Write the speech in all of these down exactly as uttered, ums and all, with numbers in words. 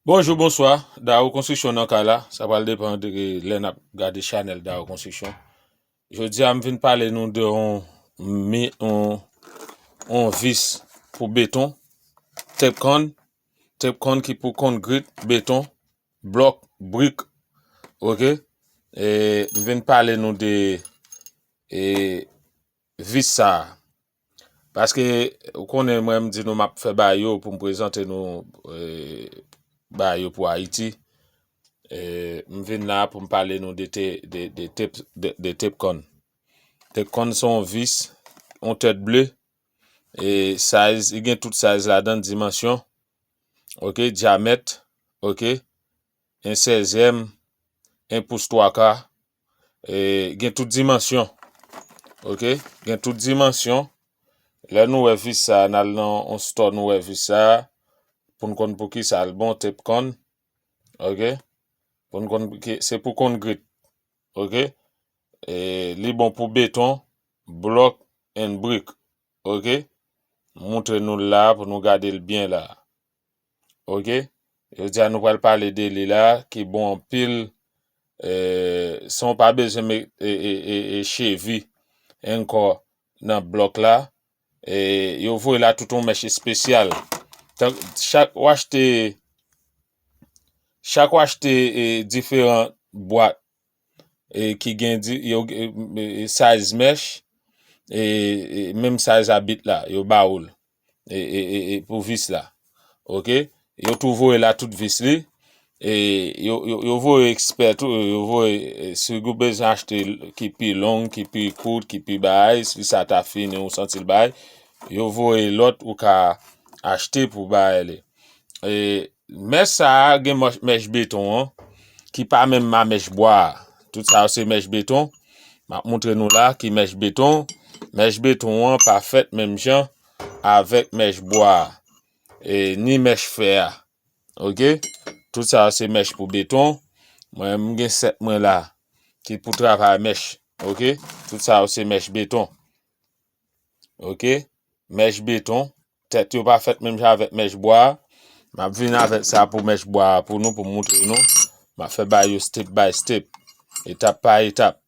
Bonjou, bonswa. Dao Konstriksyon nan kay la. Sa pral depann de lè n ap gade chanèl Dao Konstriksyon. Jodi a, m vin pale nou de yon, mi, yon, yon vis pou beton, tepkòn, tepkòn ki pou konkrit, beton, blòk, brik, oke? E m vin pale nou de e, vis sa a. Paske, ou konnen, mwen, m di nou m ap fè bagay yo pou m prezante nou e, bagay yo pou Ayiti. E, m vin la pou m pale nou de, te, de, de, tep, de, de tepkòn. Tepkòn se yon vis, yon tèt ble. E size, li gen tout size ladan, dimansyon, oke, dyamèt, oke, en sèzyèm, en pous twa ka, e gen tout dimansyon, oke, gen tout dimansyon. Lè nou wè vis sa, n al nan yon store, nou wè vis sa, pou n konn pou ki sa l bon, tepkòn, oke, pou n konn ki, se pou konkrit, oke, e li bon pou beton, block and brick, oke, m montre nou l la pou nou gade l byen la, oke, jodi a nou pral pale de li la, ki bon anpil, e, san w pa bezwen met, e, e, e, e chevy ankò nan blòk la, e, yo voye la tout yon mèch espesyal. Tan, chak w achte, chak w achte, e, diferan bwat, e, ki gen di, yo, e, e, size mèch, e, e, menm size a bit la, yo ba ou l, e, e, e, e, pou vis la. Oke? Yo tou voye la tout vis li. E yo, yo, yo voye ekspè tou, yo voye, e, si w bezwen achte l ki pi long, ki pi kout, ki pi bagay, si sa ta fini, ou santi l bagay, yo voye lòt ou ka achte pou bagay li. E mèch sa a gen mèch, mèch beton an, ki pa menm a mèch bwa a. Tout sa yo se mèch beton. M ap montre nou la ki mèch beton. Mèch beton an pa fèt menm jan avèk mèch bwa a, e ni mèch fè a. Oke? Tout sa yo se mèch pou beton. Mwen, m gen sèt mwen la ki pou travay mèch. Oke? Tout sa yo se mèch beton. Oke? Mèch beton. Tèt yo pa fèt menm jan avèk mèch bwa a. M ap vin avèk sa pou mèch bwa a pou nou, pou m montre nou. M ap fè bagay yo step by step, etap pa etap.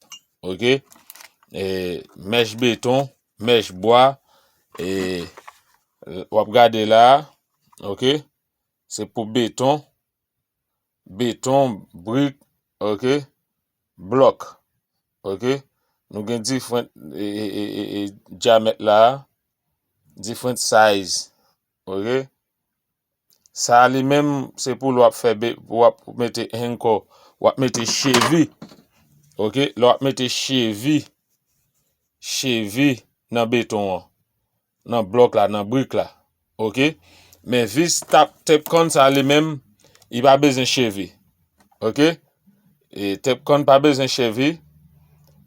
Oke? E, mèch beton, mèch bwa, e, w ap gade la, oke? Se pou beton, beton, brik, oke, blòk, oke. Nou gen diferent, e, e, e, e, e, dyamèt la, diferent size, oke. Sa a li menm, se pou lè w ap fè be-, w ap mete ankò, w ap mete chevy, oke. Lè w ap mete chevy, chevy nan beton an, nan blòk la, nan brik la. Oke? Men vis tap, tepkòn sa li menm, li pa bezwen chevy. Oke? E tepkòn pa bezwen chevy.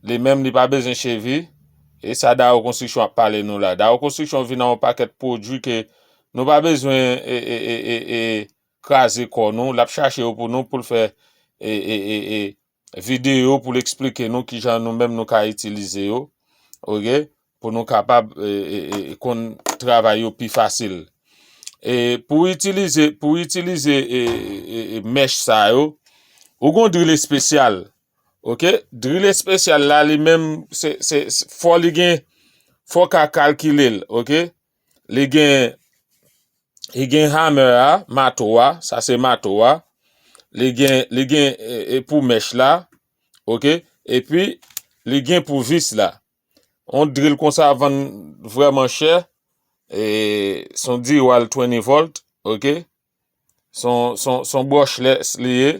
Li menm li pa bezwen chevy. E sa Dao Konstriksyon ap pale nou la. Dao Konstriksyon vin ak yon pakèt pwodui ke nou pa bezwen e, e, e, e, e, kraze kò nou. L ap chache yo pou nou, pou l fè e, e, e, e, videyo pou l eksplike nou kijan nou menm nou ka itilize yo, oke, pou nou kapab e, e, e, konn travay yo pi fasil. E pou itilize, pou itilize e, e, e, e, mèch sa yo, ou gon dril espesyal, oke? Dril espesyal la, li menm, se, se, se, fò li gen, fò w ka kalkile l, oke? Li gen, li gen hammer a, mato a, sa se mato a. Li gen, li gen e, e pou mèch la, oke? Epi, li gen pou vis la. On dril konsa vann vrèman chè. E, se on Dewalt twenty volt, oke? Se on, se on, se on brushless li ye,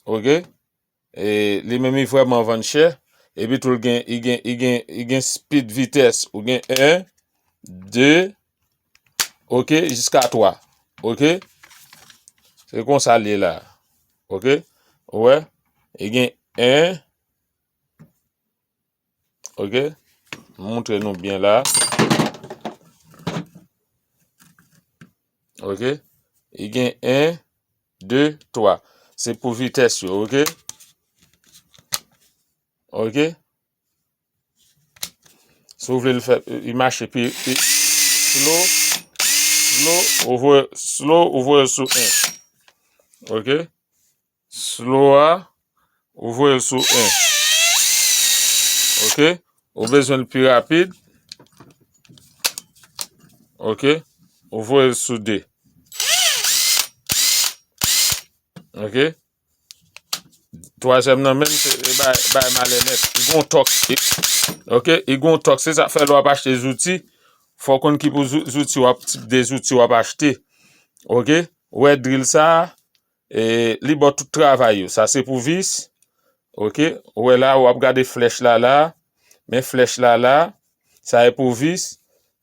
oke? E, li menm li vrèman vann chè. Epi tou, li gen, li gen, li gen, li gen speed vitès. Ou gen en, de, oke, jiska twa. Oke? Se konsa li ye la. Oke? Ou wè? Li gen en, oke? M montre nou byen la. Oke? Li gen en, de, twa. Se pou vitès yo, oke? Oke? Si w vle l fè, li mache pi, pi slow, slow, ou voye, slow, ou voye sou en. Ok. Slow a, ou voye l sou en. Ok. Ou bezwen l pi rapid. Ok. Ou voye l sou de. Ok. Twazyèm nan menm, se bay, bay malè nèt. Li gon tòk. Ok. Li gon tòk. Se sa k fè lè w ap achte zouti, fò w konn ki pou zou-, zouti w ap, tip de zouti w ap achte. Ok. Ou wè dril sa a, e, li ba w tout travay yo. Sa se pou vis. Ok. Ou wè la, w ap gade flèch la la. Men flèch la la. Sa e pou vis.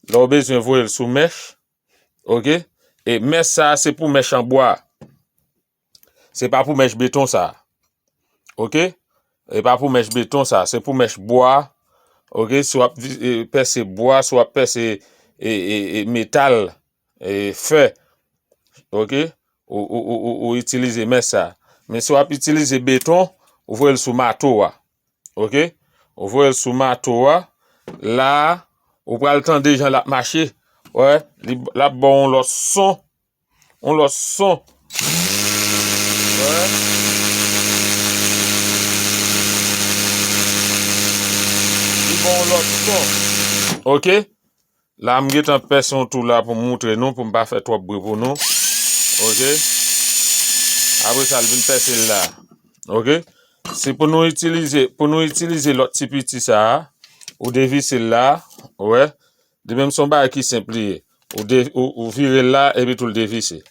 Lè w bezwen voye l sou mèch. Ok. E mèch sa a, se pou mèch an bwa. Se pa pou mèch beton sa. Ok. E pa pou mèch beton sa. Se pou mèch bwa. Ok. Si w ap vi-, e, pèse bwa, si w ap pèse, e, e, e, metal, e, fè. Ok. Ou, ou, ou, ou, ou itilize mèch sa. Men si w ap itilize beton, ou voye l sou mato a. Ok. Ou voye l sou mato a. La, ou pral tande jan l ap mache. Wè, li, l ap ba w yon lòt son. Yon lòt son. Wè. Li ba w yon lòt son. Ok. La, m gentan pèse yon tou la pou m moutre nou, pou m pa fè twòp bri pou nou. Ok. Apre sa, l vin pèse l la. Ok. Se pou nou itilize, pou nou itilize lòt ti piti sa a, ou devise l la, ou wè. Li menm se yon bagay ki senp li ye. Ou de-, ou, ou vire l la, epi tou l devise.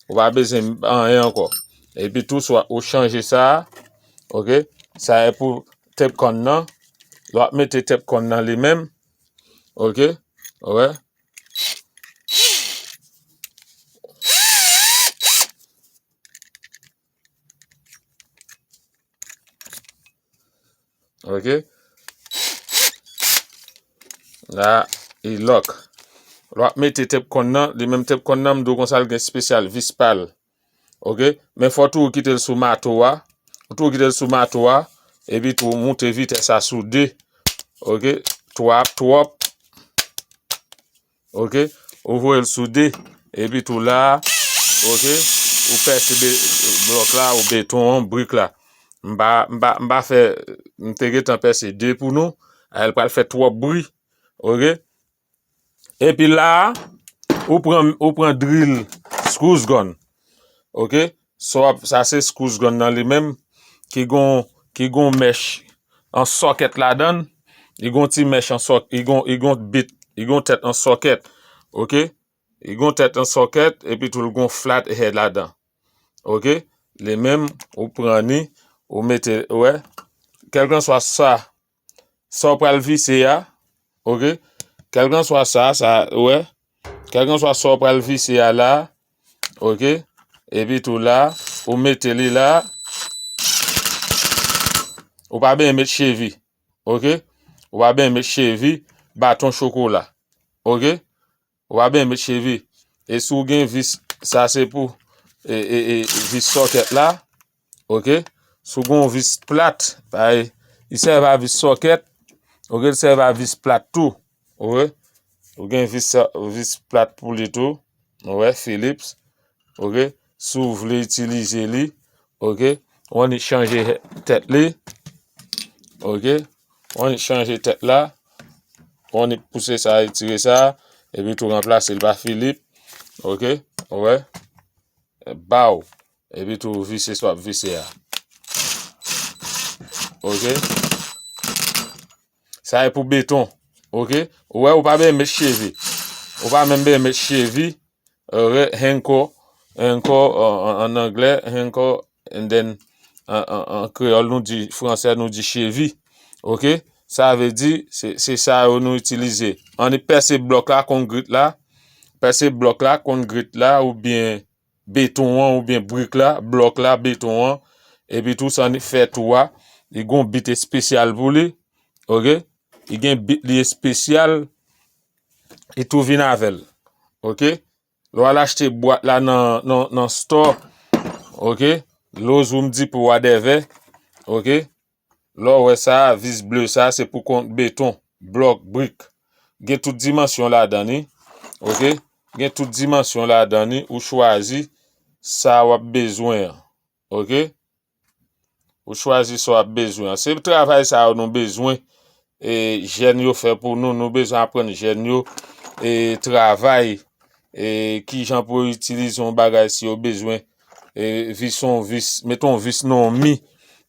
Ou pa bezwen anyen ankò. Epi tou, swa ou chanje sa a, ok. Sa e pou tep kòn nan. Lè w ap mete tep kòn nan li menm, ok. Ou wè. Ok. La, e lòk. Lè w ap mete tep kòn nan, li menm tep kòn nan, m di w konsa l gen espesyal vis pa l. Ok. Men fò w toujou kite l sou mato a. Ou toujou kite l sou mato a. Epi tou, moute vitès a sou de. Ok. Twa ap twòp. Ok. Ou voye l sou de. Epi tou la, ok. Ou pèse be-, blòk la, ou beton an, brik la. M pa, m pa, m pa fè, m te gentan pèse de pou nou. A, l pral fè twòp bri. Ok. Epi la, ou pran, ou pran dril screws gun. Ok. Sa w ap, sa se screws gun nan li menm, ki gon, ki gon mèch an sòkèt ladan l. Li gon ti mèch an sòk-, li gon, li gon bit, li gon tèt an sòkèt. Ok. Li gon tèt an sòkèt, epi tou l gon flat head ladan. Ok. Li menm, ou pran ni, ou mete, wè. Kèlkanswa sa, sa w pral vise a, ok. Kèlkanswa sa, sa, wè. Kèlkanswa sa w pral vise a la, ok. Epi tou la, ou mete li la. Ou pa benyen met chevi, ok. Ou pa benyen met chevi, baton chokola, ok. Ou pa benyen met chevi. E si w gen vis, sa se pou, e, e, e, vis sòkèt la. Ok. Si w gen yon vis plat, paske li sèvi a vis sòkèt. Ok, li sèvi a vis plat tou. Ok. Ou gen vis, vis plat pou li tou. Ou wè, Phillips. Ok. Si w vle itilize li, ok. Ou annik chanje tèt li. Ok. Ou annik chanje tèt la. Ou annik pouse sa, retire sa. Epi tou ranplase l pa Phillips. Ok. Ou wè. Baw. Epi tou vise sa w ap vise a. Ok. Sa e pou beton. Ok. Ou wè, ou pa benyen met chevi. Ou pa menm benyen met chevi. Ok, anchor, anchor, an, an, an anglè, anchor, and then, an, an, an kreyòl, nou di, fransè, nou di chevi. Ok? Sa vle di, se, se sa yo nou itilize. Annik pèse blòk la, konkrit la. Pèse blòk la, konkrit la, oubyen beton an, oubyen brik la, blòk la, beton an. Epi tou sa annik fè tou a. Li gon bit espesyal pou li. Ok? Li gen bit li espesyal. Li tou vin avè l. Ok? Lè w al achte bwat la nan, nan, nan store, ok? Lowe's, Home Depot, whatever, ok? Lè w wè sa, vis ble sa, se pou kont beton, blòk, brik. Gen tout dimansyon ladan li, ok? Gen tout dimansyon ladan li, ou chwazi sa w ap bezwen an. Oke? Ou chwazi sa w ap bezwen an. Se travay sa yo nou bezwen, e, jèn yo fè pou nou. Nou bezwen aprann jèn yo, e, travay, e, kijan pou yo itilize yon bagay si yo bezwen, e, vis yon vis, mete yon vis nan yon mi.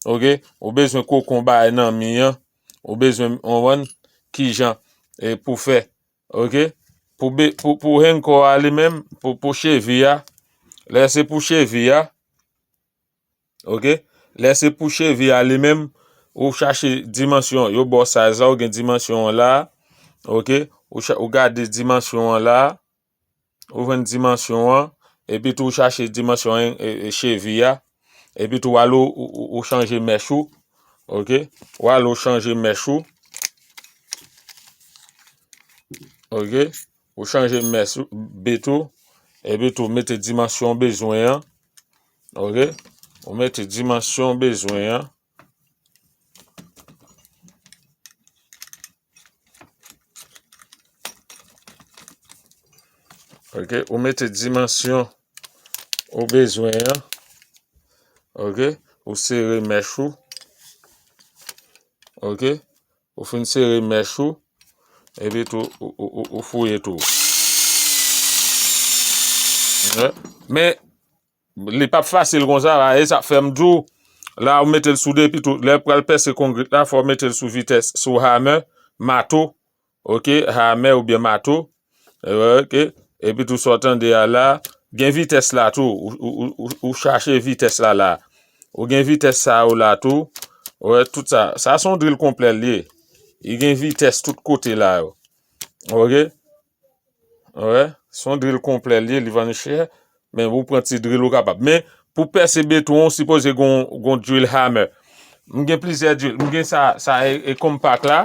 Oke? Ou bezwen koke yon bagay nan mi an. Ou bezwen, w konprann, kijan, e, pou fè. Oke? Pou be-, pou, pou ankò a li menm, pou, pou chevi a, lè se pou chevi a, oke? Lè se pou chevi a li menm, ou chache dimansyon, yo ba w size la, ou gen dimansyon an la, oke? Ou cha-, ou gade dimansyon an la, ou jwenn dimansyon an, epi tou ou chache dimansyon an, e, e, chevi a, epi tou w al ou, ou, ou, ou chanje mèch ou, oke? W al ou chanje mèch ou, oke? Ou chanje mèch ou, bet ou, epi tou mete dimansyon w bezwen an, oke? Ou mete dimansyon w bezwen an. Oke, ou mete dimansyon ou bezwen an. Oke, ou sere mèch ou. Oke, ou fin sere mèch ou. Epi tou, ou, ou, ou, ou fouye tou. Wè. Men, li p ap fasil konsa, la, e sa k fè m di w, la, ou mete l sou depi tou, lè w pral pèse kongrit la, fò w mete l sou vitès, sou hammer, mato, oke, hammer oubyen mato, oke, epi tou sa w tande a la, gen vitès la tou, ou, ou, ou, ou, ou chache vitès la la, ou gen vitès sa yo la tou, wè, tout sa, sa se yon drill konplè l ye, li gen vitès tout kote la yo, oke. Wè, se yon drill konplè l ye, li vann chè, men ou pran ti drill ou kapab. Men pou pèse beton an, ou sipoze gon, gon drill hammer. M gen plizyè drill, m gen sa, sa e, e compact la,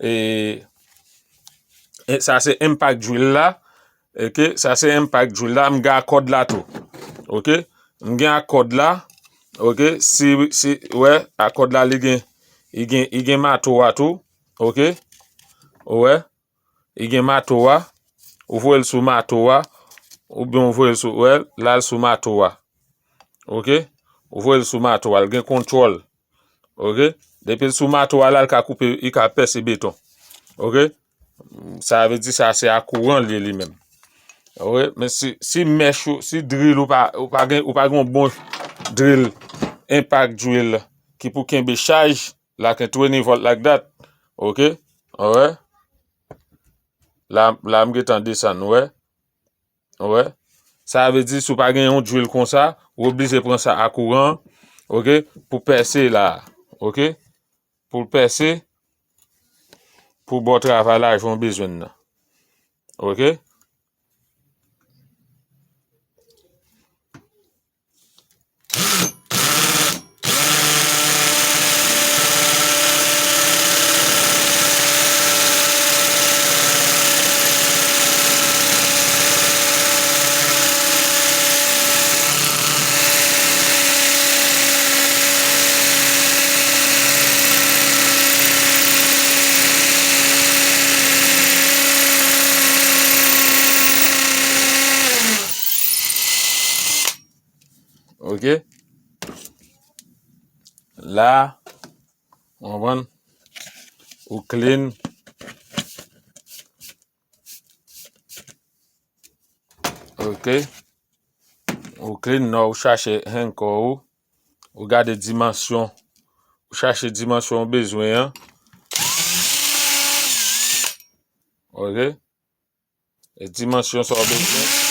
e, e sa se impact drill la, oke, sa se impact drill la, m gen a kòd la tou, oke, m gen a kòd la, oke, si, si, wè, a kòd la li gen, li gen, li gen mato a tou, oke, wè. Li gen mato a, ou voye l sou mato a, oubyen ou voye l sou, wè, l al sou mato a. Oke? Ou voye l sou mato a, l gen kontwòl. Oke? Depi l sou mato a la, l ka koupe, li ka pèse beton. Oke? Sa vle di sa se a kouran l ye li menm. Oke? Men si, si mèch ou, si drill ou pa, ou pa gen, ou pa gen yon bon drill, impact drill ki pou kenbe chaj, like a twenty volt like that. Oke? Alright? La, la m gentan desann, ou wè? Ou wè? Sa vle di, si w pa gen yon drill konsa, ou oblije pran sa a kouran, oke? Pou pèse la, oke? Pou l pèse, pou ba w travay la jan w bezwen l nan. Oke? Oke. La, w konprann? Ou clean. Oke. Ou clean, non, ou chache anchor ou. Ou gade dimansyon. Ou chache dimansyon ou bezwen an. Oke. E dimansyon sa w bezwen.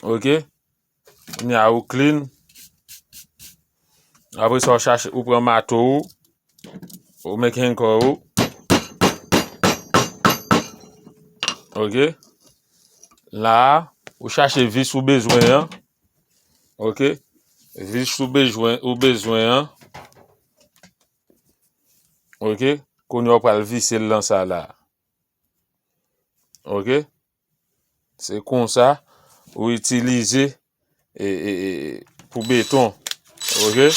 Oke. Kounye a ou clean. Apre sa, ou chache, ou pran mato ou. Ou make anchor ou. Oke. La, ou chache vis ou bezwen an. Oke. Vis ou bezwen, ou bezwen an. Oke. Kounye a w pral vise l nan sa la. Oke. Se konsa ou itilize, e, e, e, pou beton. Oke?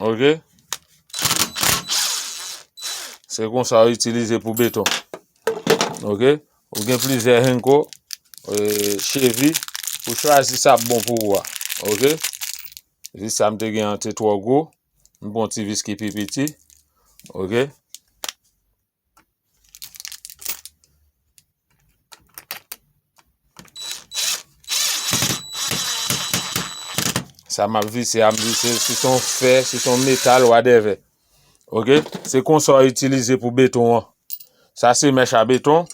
Oke? Se konsa ou itilize pou beton. Ok? Ou gen plizyè henko, e, chevi, ou chwazi sa k bon pou ou a. Ok? Vis sa m te gen an te twò gwo. M pran ti vis ki pi piti. Ok? Sa m ap vise a, m vise, si se yon fè, si se yon metal, whatever. Ok? Se konsa w itilize pou beton an. Sa se mèch a beton.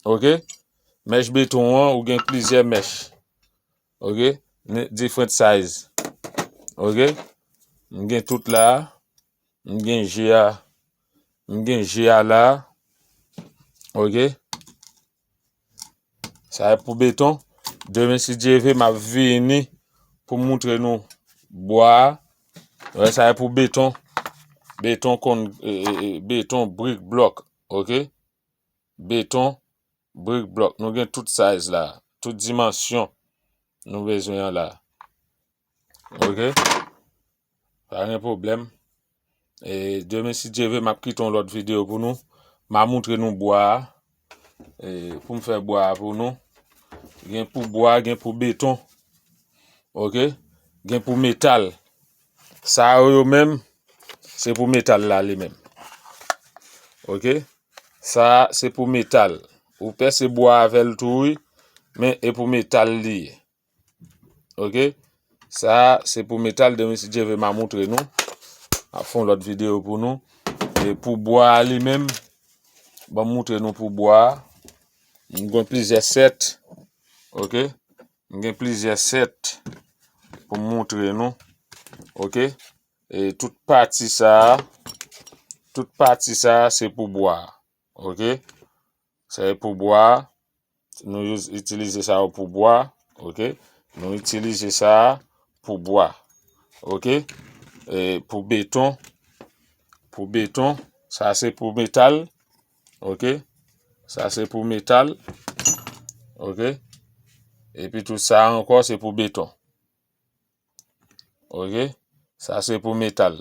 Ok? Mèch beton an, ou gen plizyè mèch. Ok? Different size. Ok? M gen tout la. M gen je a. M gen je a la. Ok? Sa e pou beton. Demen, si Dye vle, m ap vini pou m moutre nou bwa a. Wè, sa e pou beton. Beton kon, e, e, e, beton, brik, blòk. Ok? Beton, brik, blòk. Nou gen tout size la. Tout dimansyon nou bezwen an la. Ok? Pa gen pwoblèm. E, demen, si Dye vle, m ap kite yon lòt videyo pou nou. M a moutre nou bwa a. E, pou m fè bwa a pou nou. Gen pou bwa, gen pou beton. Ok? Gen pou metal. Sa yo, yo menm, se pou metal la li menm. Ok? Sa, se pou metal. Ou pèse bwa avè l tou, wi. Men, e pou metal li ye. Ok? Sa, se pou metal, demen si Dye vle, m a moutre nou. M ap fè yon lòt videyo pou nou. E pou bwa a li menm, ban m moutre nou pou bwa a. M gen plizyè sèt. Ok? M gen plizyè sèt pou m moutre nou. Ok? E tout pati sa a, tout pati sa a, se pou bwa a. Ok? Sa e pou bwa a. Nou itilize sa yo pou bwa. Ok? Nou itilize sa a pou bwa. Ok? E pou beton. Pou beton. Sa se pou metal. Ok? Sa se pou metal. Ok? Epi tou sa ankò se pou beton. Ok? Sa se pou metal.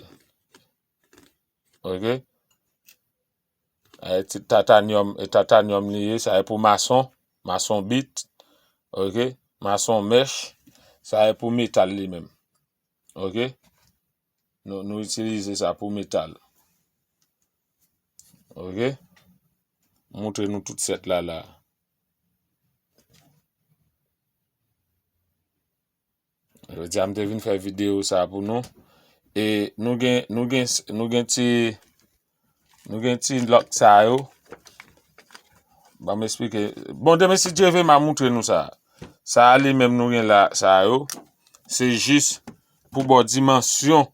Ok? E ti tatanyòm, e tatanyòm li ye, sa e pou mason, mason bit. Ok? Mason mèch, sa e pou metal li menm. Ok? Nou, nou itilize sa pou metal. Ok? Moutre nou tout sèt la la. Jodi a m te vin fè videyo sa pou nou. E nou gen, nou gen, nou gen ti, nou gen ti lòk sa yo. Ban m esplike. Bon, demen si Dye vle, m a moutre nou sa. Sa a li menm nou gen la, sa yo. Se jis pou ba w dimansyon.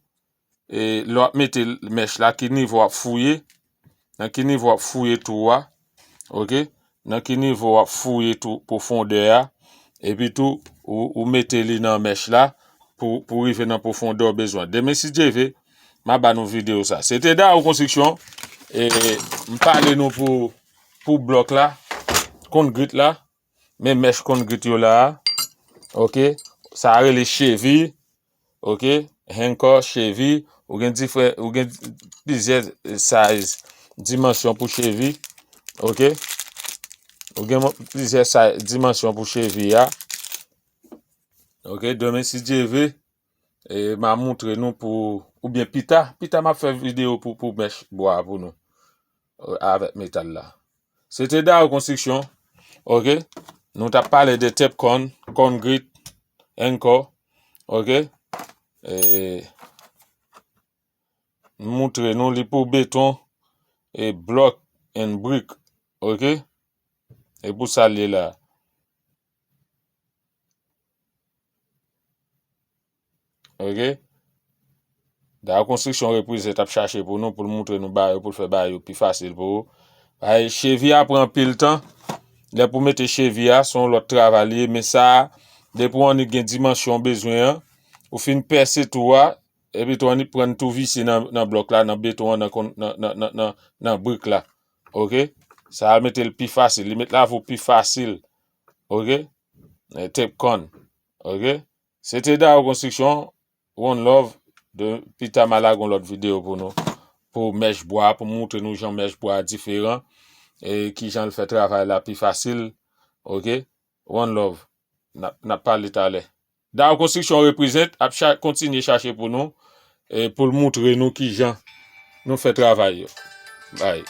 E lè w ap mete mèch la, ki nivo w ap fouye, nan ki nivo w ap fouye twou a, ok? Nan ki nivo w ap fouye twou, pwofondè a, epi tou, ou, ou mete li nan mèch la pou, pou rive nan pwofondè w bezwen. Demen, si Dye vle, m a ba nou videyo sa. Se te Dao Construction, e m pale nou pou, pou blòk la, kongrit la, men mèch kongrit yo la a, ok? Sa rele chevi, ok? Anchor, chevi, ou gen diferan, ou gen plizyè size, dimansyon pou chevi, ok? Ou gen mo-, plizyè size, dimansyon pou chevi a, ok? Demen, si Dye vle, e, m a moutre nou pou, oubyen pita, pita m ap fè videyo pou, pou mèch bwa pou nou, e, avèk metal la. Se te Dao Construction, ok? Nou t ap pale de Tepcon, kongrit, anchor, ok? E, m moutre nou li pou beton, e, block and brick, ok? E pou sa l ye la. Ok? Dao Construction reprezant ap chache pou nou, pou l moutre nou bagay yo, pou l fè bagay yo pi fasil pou ou. Bagay chevi a pran anpil tan. Lè pou mete chevi a, se yon lòt travay li ye, men sa a, depi w annik gen dimansyon w bezwen an, ou fin pèse twou a, epi tou annik pran tou visye nan, nan blòk la, nan beton an, nan kon-, nan, nan, nan, nan, nan brik la. Ok? Sa a mete l pi fasil, li met lavi w pi fasil. Ok? E, Tepcon. Ok? Se te Dao Construction, one love, de, pita m a lage yon lòt videyo pou nou, pou mèch bwa, pou moutre nou jan mèch bwa a diferan, e kijan l fè travay la pi fasil. Ok? One love. N ap, n ap pale talè. Dao Konstriksyon reprezent, ap cha, kontinye chache pou nou, e pou l moutre nou kijan nou fè travay yo. Bay.